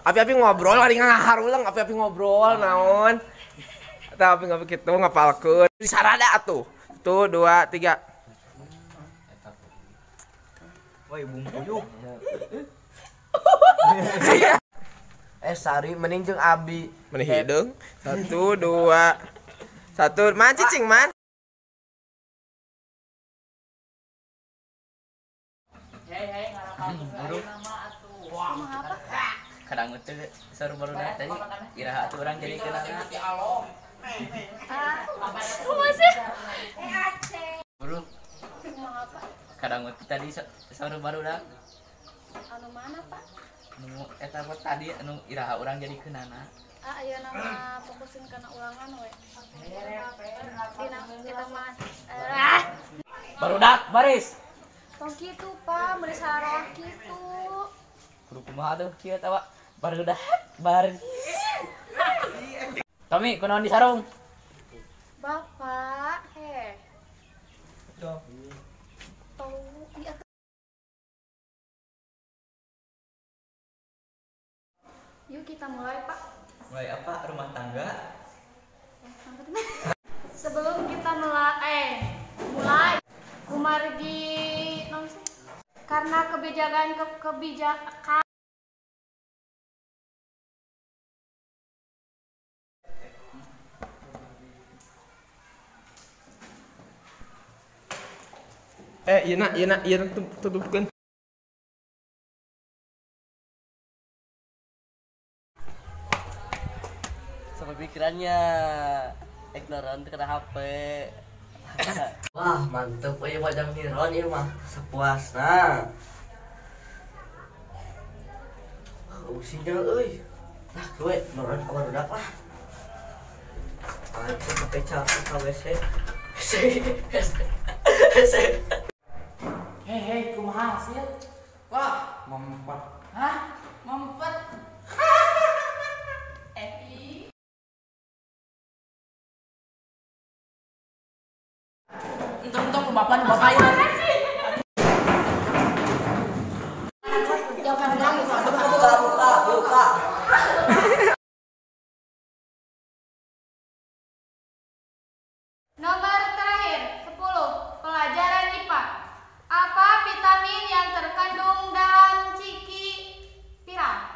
Api-api ngobrol ari ngaharulang, api-api ngobrol naon. Tapi nggak begitu ngapalkeun. Sarada atuh. 1 2 3. Woi bungkuyuk. Sari mending jeung Abi. Mending hideung. 1 2 1 man cicing man. Hei ngarapan nama atuh. Kadang teh saru baru tadi iraha atuh urang jadi kenana. Buru. Kadang tadi saru baru dah. Anu mana, Pak? Anu eta tadi anu iraha urang jadi kenana. Ah, aya nama fokusin kana ulangan we. Dina eta mah. Barudak baris. Tong kitu, Pak, meuli saroh kitu. Kudu kumaha tuh kieu eta, Pak? Barudak baris. Tommy, kunaon di sarung? Bapak, heh. Yuk kita mulai, Pak. Mulai apa? Rumah tangga? Sebelum kita mulai, kumargi karena kebijakan kebijakan Iya tutupkeun. Sampai pikirannya ignoran kena HP. Wah, mantep euy wajang niron ieu mah sepuasna. Usinya euy. Lah gue noron ka barudak lah. Aing sampai capek ka WC. Hei, kumaha hasil? Wah, mampet. Hah? Mampet. Entong-entong ke bapak bapak ya. Buka. Nomor terakhir 10, pelajaran IPA. Apa vitamin yang terkandung dalam ciki pirang?